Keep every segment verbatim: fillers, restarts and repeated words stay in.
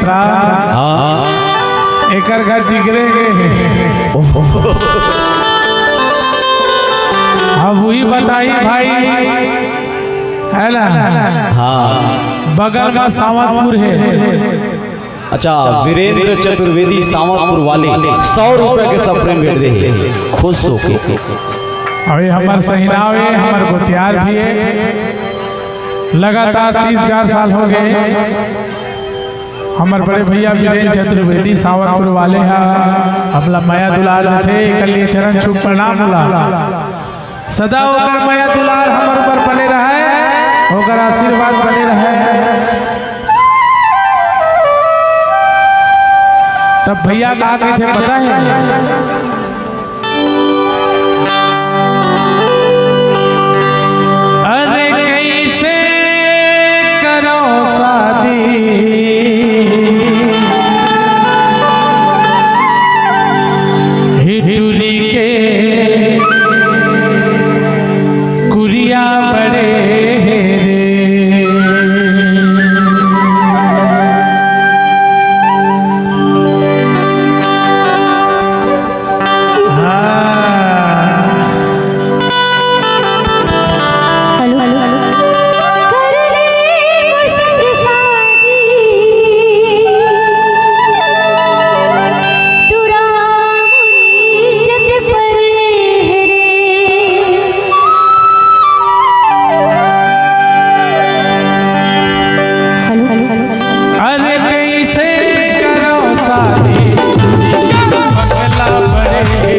हाँ। एकर घर बिगड़े गे हे। अब वही बताही भाई, है ना? हाँ। बगल में सावतपुर हे। अच्छा, वीरेंद्र चतुर्वेदी सावतपुर वाले सौ रुपया के सप्रेम भेंट दे हे, खुश होके। अभी हमर सहिनाव हे, हमर गोतियार भी हे, लगातार तीस हजार साल हो गे। हमर बड़े भैया वीरेंद्र चतुर्वेदी सावतपुर वाले हा, हमला मया दुलार देथे, एकर लिए चरण छू प्रणाम होला। सदा ओकर मया दुलार हमर ऊपर बने रहय, ओकर आशीर्वाद बने रहय। तब भैया का कहिथे पता हे? अरे कइसे करो शादी, हे टुरी के कुरिया बड़े हे रे। हाँ। Hello, hello, hello. कर ले मोर संग शादी, टुरा मोर इज्जत परे हे रे। Hello, hello, hello. अरे कइसे करो शादी, टुरी के पगला पड़े हे।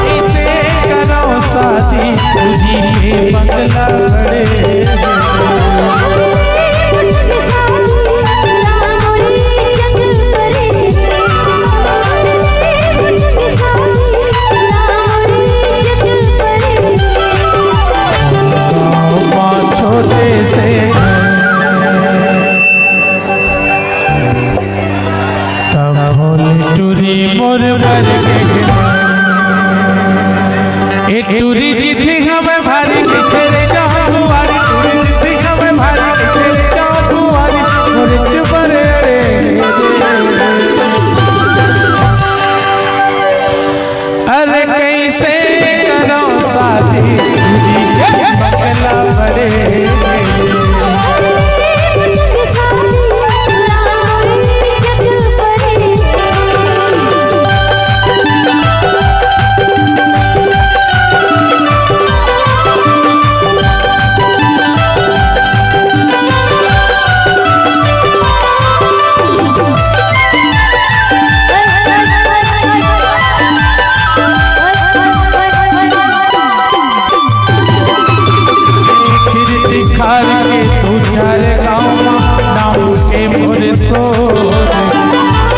कइसे करो शादी, टुरी के पगला पड़े हे। छोटे से तब होली टुरी मोर बर के ए टुरी चिट्ठी हमें भारी लिखे रे जाओ दुआरी, टुरी चिट्ठी हमें भारी लिखे रे जाओ दुआरी, मोर चुबर रे। अरे कइसे करो शादी, टुरी के पगला पड़े। फिर दिखार के दू चार गाँव नाम के मोर सोर।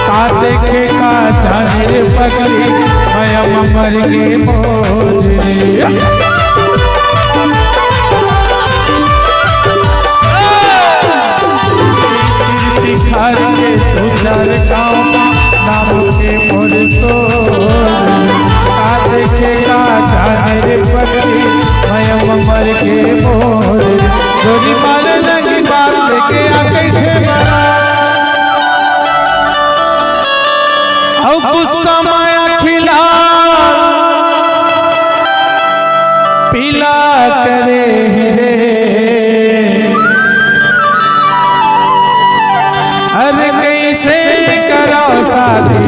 का देखे का जाने रे पगली, मैं मर के मोर रे। बिहार के दू चार गाँव नाम के मोर सोर। का देखे का जाने रे पगली, मैं मर के मोर। गोली मारे लगी बात लेके आ गई थे बड़ा। अउ गुस्सा माया खिला पीला करे रे। अरे कइसे करो शादी,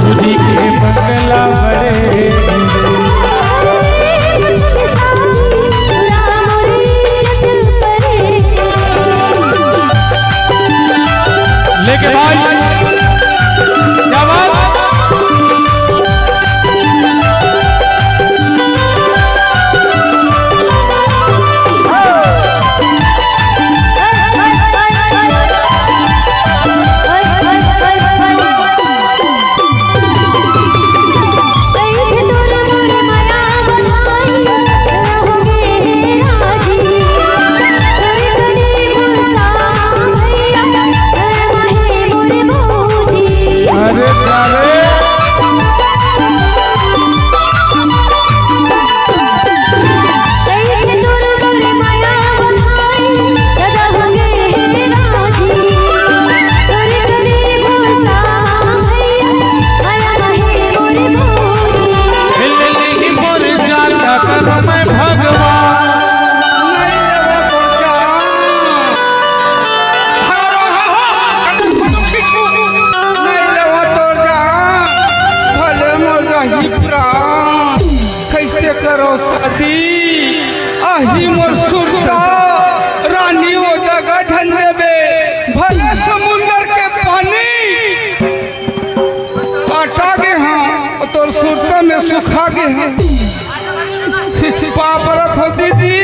टुरी के पगला पड़े। लेके भाई, क्या बात? करो शादी, आही मोर सुरता, रानी ओ जगह झन देबे, भले समुंदर के पानी अटा गे हाँ, तोर सुरता में सुखा गे हाँ। पापरत हो दीदी।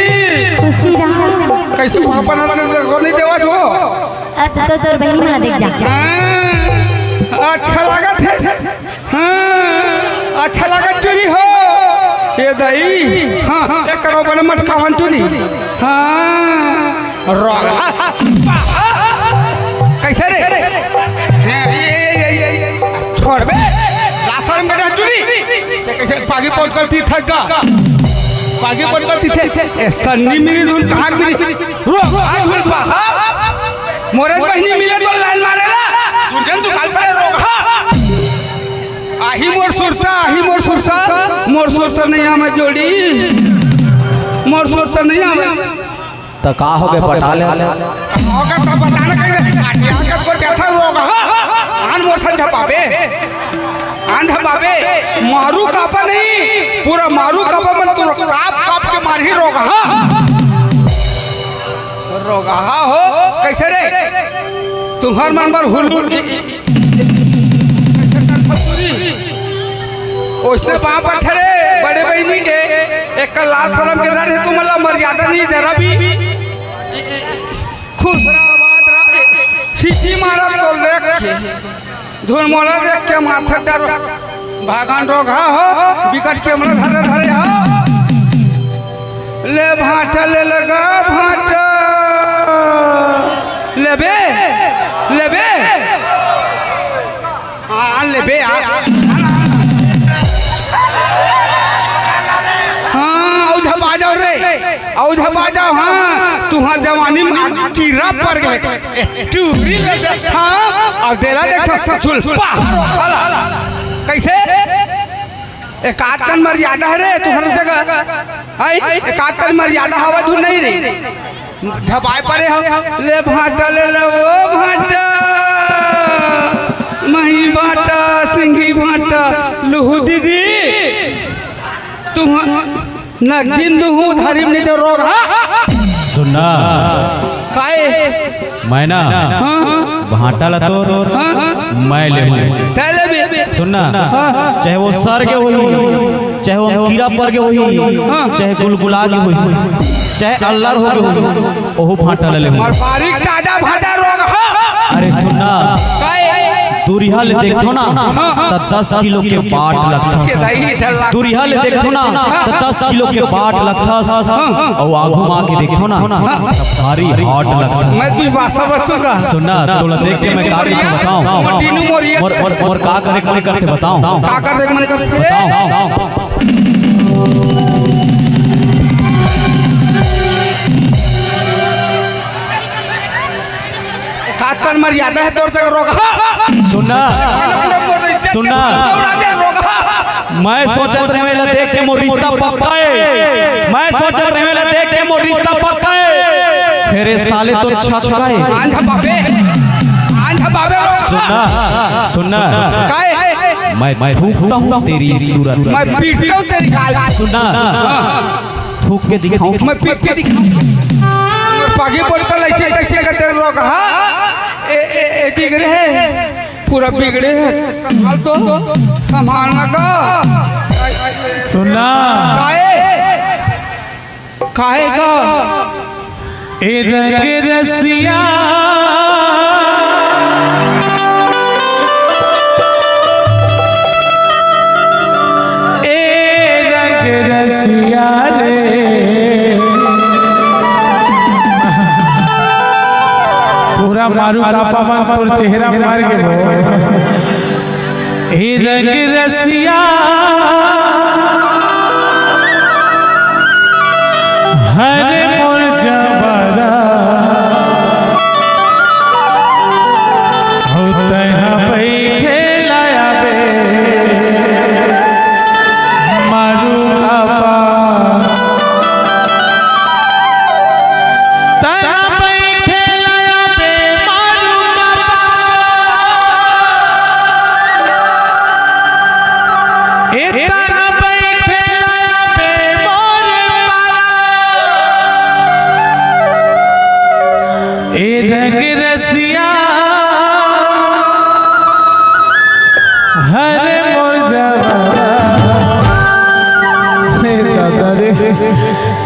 खुशी रहा। कैसे पापरत को नहीं देवा जो? अब तो तोर बहनी मना देख जा। हाँ, अच्छा लागत हे। हाँ, अच्छा लागत टूरी हो। ए दाई, हाँ, हाँ, एक करो बने मटकावन टूरी। हाँ, रोगहा। कैसे रे? ए, ए, ए, छोड़ बे। लासर में बैठा टूरी। ते कैसे पागी पड़कर थी थक गा? पागी पड़कर थी थे। ए, सन्नी मेरी धुन कहाँ मिली? रोगहा धुन बहा। मोरे बहनी मिले तो लाइन मारेला। दुर्जन दुकान पर रोगहा। आही मोर सुरता, आही मोर सुरता, मोर सुरता नहीं आवे जोड़ी, मोर सुरता नहीं आवे। त का हो गे, पटा ले। का हो गे त बताना कहीं नहीं, काटिया के को जैसा रोगहा, आन मोर संझा पाबे, आन झा पाबे, मारू कापा नहीं, पूरा मारू कापा मन तू काप काप के मारही रोगहा। रोगहा हो, कैसे रे? तुहर मन बर हुलू ओसने बाप अठरे बड़े बहिनी के एक लाज शरम के डर हे, तुमला मर्यादा नहीं जरा भी। खुश रहा, आबाद रहा, सीटी मारा तो देख। धुन मोला देख के माथा डर भागन रोगहा हो, बिकट के मोला धरे धरे हो। ले भांटा ले लगा भांटा। लेबे, लेबे। हाँ, लेबे आ। हाँ, औ झपा जाओ रे। औ झपा जाओ, हाँ। तुहार जवानी में कीड़ा पड़ गए। ए, टूरी ले देख, हाँ। अउ देला देख, झुलपा। कैसे? एकाध कन मर्यादा हे रे, तुहर जगह। आई, एकाध कन मर्यादा हवा धुन नहीं रे। झपाए परे हो। ले भांटा ले ले ओ भांटा। मही भांटा, सिंगी भांटा, लुहू दीदी। तुहा नगदी लुहू धरिम नहीं तो रोगहा। सुनना। काय? मैं ना हाँ, हाँ। भांटा ला तो हाँ, हाँ। मैं लेहूं। तै लेबे। सुनना, हाँ, हाँ। चाहे वो सर के होही, चाहे वो कीड़ा पर के होही, हाँ। चाहे गुलगुला के होही, चाहे अल्लर हो के होही, ओहू भांटा ला लेहूं। अउ बारीक ताजा भांटा रोगहा। अरे सुनना, काय? दूरिहा ले देखथो ना, हाँ, हाँ। त दस किलो के बाट लगथस। सही ढल लाग। दूरिहा ले देखथो ना, त दस किलो के बाट लगथस। हाँ, हाँ। अउ आगू मा के देखथो ना, हाँ। त भारी hot लगथस। मैं भी वासा बसूंगा। सुनना, तोला देख के मैं का कहिथों बताओं? मोर टीनू मोरिया। मोर, मोर, मोर का करे के मन करथे बताओं? का करे के मन करथे? बताओं। एकाध कन मर्यादा हे तोर जगह रोगहा। सुनना। सुनना। मैं सोचत रहेंव एला देख के मोर रिश्ता पक्का हे। मैं सोचत रहेंव एला देख के मोर रिश्ता पक्का हे। फेर ए साले तो छक्का हे। आंधा बाबे। आंधा बाबे रोगहा। सुनना। सुनना। काय? मैं, मैं थूकता हूँ तेरी सूरत। मैं पीटता हूँ तेरी गाल। सुनना। थूक के दिखाऊं? मैं पीट के दिखाऊं? मोर पागी बोतल ऐसे कैसे करते लोग? हाँ? ए, ए, ए, बिगड़े हे। पूरा बिगड़े हे। संभाल तो। संभालना का। सुनना। काहे? काहे का? ए रंग रसिया, ए रंग रसिया रे, पूरा मारू कापा मन तोर चेहरा मार के वो। हे रंग रसिया, हरे मोर जबरा, हो तैहा बैठे लाया बे, मारू कापा। तैहा बैठे लाया बे मारू कापा। ए तैहा बैठे लाया बे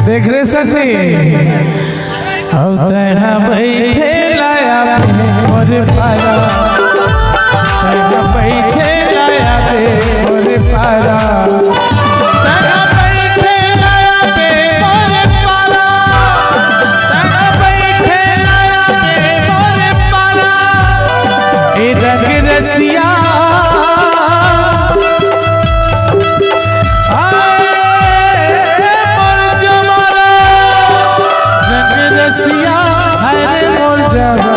देख रे सखी, अब तैं हा बइठे ला आबे मोर पारा, तैं हा बइठे ला आबे मोर पारा, तैं हा बइठे ला आबे मोर पारा, तैं हा बइठे ला आबे मोर पारा। ए रंग रसिया, हाय मोर जमारा, रंग रसिया, हाय रे मोर जमारा।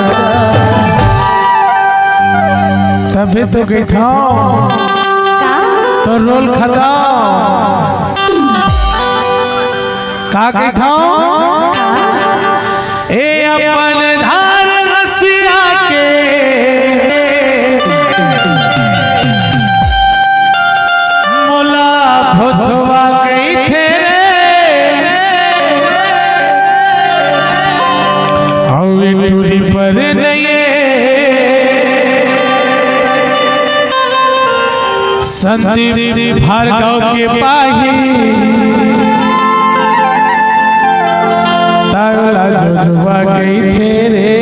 तभे तो कहिथंव, का? तो रोल खदाव। का कहिथंव? ए अपन धार रसिया के मोला भोथवा कहिथे रे। अउ ए टूरी पर नइये संदीप भार्गव के पाही, तैं ला जोजवा कहिथे रे।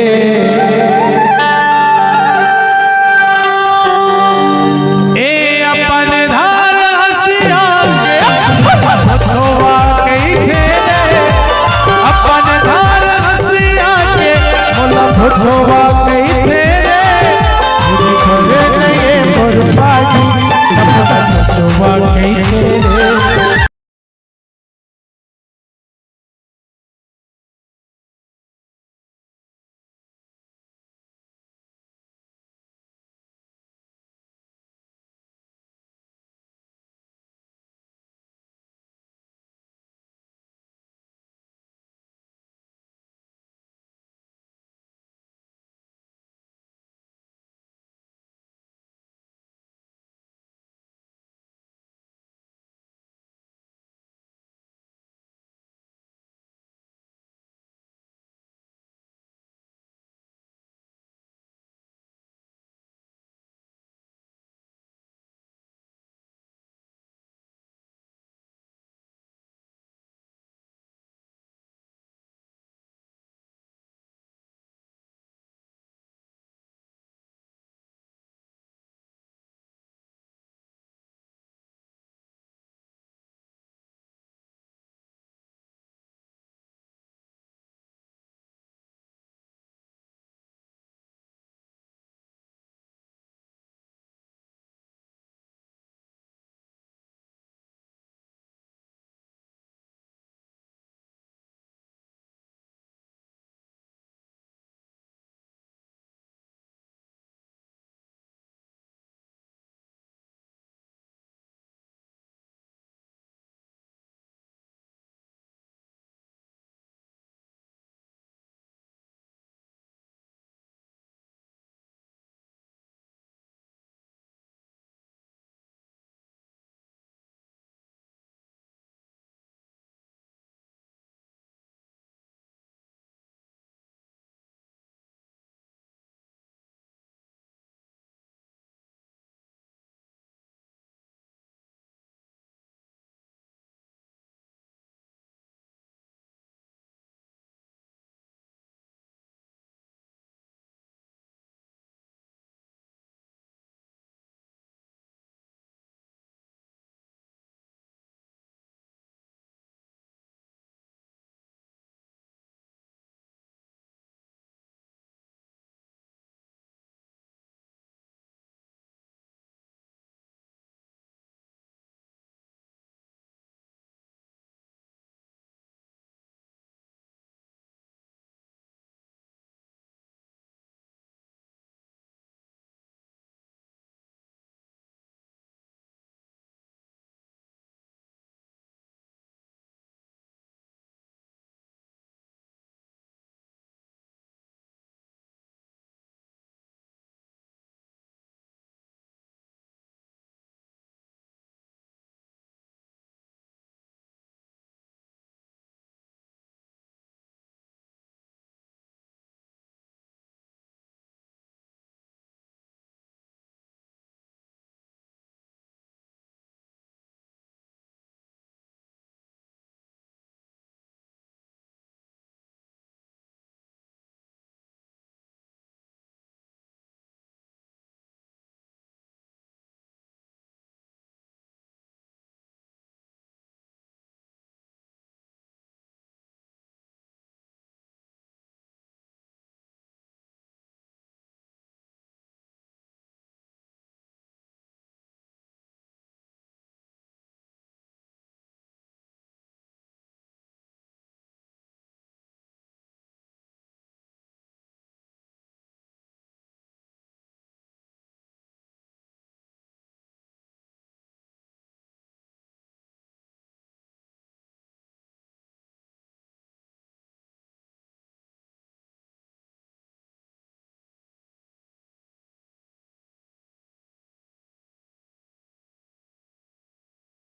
ए अपन धार हँसिया के भोथवा कहिथे रे, अपन धार हँसिया के मोला भोथवा